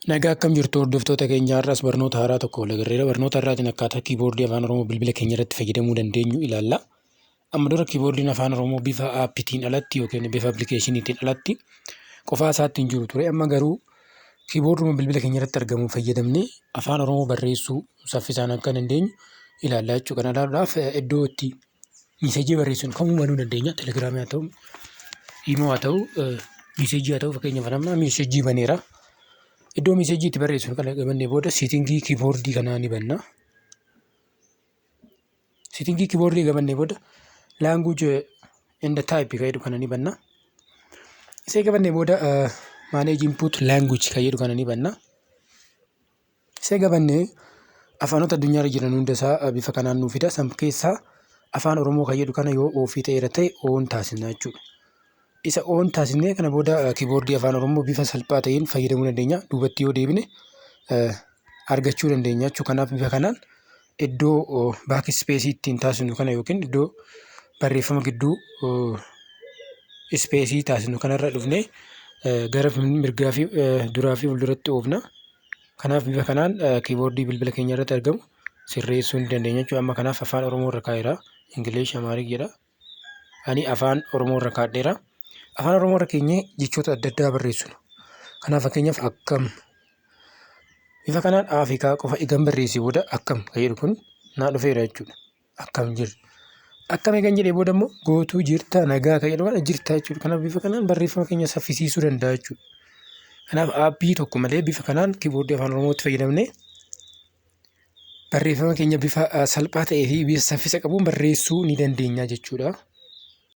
Nagaa, akkam jirtu hordoftoota keenya? Har'as barnoota haaraa tokko wal agarreera. Barnoota har'aatiin akkaataa kiiboordii Afaan Oromoo bilbila keenya irratti fayyadamuu dandeenyu ilaalla. Amma dura kiiboordiin Afaan Oromoo bifa aappiitiin alatti yookiin bifa appilikeeshiniitiin alatti qofaa isaatti hin jiru ture. Amma garuu kiiboorduma bilbila keenya irratti argamu fayyadamnee Afaan Oromoo barreessuu saffisaan akka dandeenyu ilaalla jechuudha. Kana ilaaluudhaaf iddoo itti miiseejii barreessinu kamuu banuu dandeenya. Telegiraamii haa ta'u, iimoo haa ta'u, miiseejii haa ta'u, fakkeenyaaf amma miiseejii baneera. Iddoo miiseejii itti barreessinu kana bannee booda siitingii kiiboordii kanaa ni banna. Siitingii kiiboordii eega bannee booda language and type kan jedhu kana ni banna. Isa eega bannee booda manage input language kan jedhu kana ni banna. Isa eega bannee afaanota addunyaarra jiran hunda isaa bifa kanaan nuu fida. San keessaa Afaan Oromoo kan jedhu kana yoo off ta'eera ta'e on taasisna jechuudha. Isa on taasisnee kana booda kiiboordii Afaan Oromoo bifa salphaa ta'een fayyadamuu dandeenya. Duubatti yoo deebine argachuu dandeenya jechuudha. Kanaaf bifa kanaan iddoo back space ittiin taasisnu kana yookiin iddoo barreeffama gidduu ispeesii taasisnu kanarra dhufnee gara mirgaa fi duraa fi fuulduratti oofna. Kanaaf bifa kanaan kiiboordii bilbila keenya irratti argamu sirreessuu ni dandeenya jechuudha. Amma kanaaf Afaan Oromoo irra kaa'eera. English, Amharic jedha. Ani Afaan Oromoo irra kaa'adheera. Afaan Oromoo irra keenyee jechoota adda addaa barreessinu. Kanaaf fakkeenyaaf akkam bifa kanaan A fi K qofa egan barreessee booda akkam kan jedhu kun naa dhufeera jechuudha. Akkam jirtu. Akkam egan jedhee booda immoo gootuu, jirta, nagaa kan jedhu kana jirta jechuudha. Kanaaf bifa kanaan barreeffama keenya saffisiisuu danda'a jechuudha. Kanaaf aappii tokko malee bifa kanaan kiiboordii Afaan Oromootti fayyadamnee barreeffama keenya bifa salphaa ta'ee fi bifa saffisa qabuun barreessuu ni dandeenya jechuudha.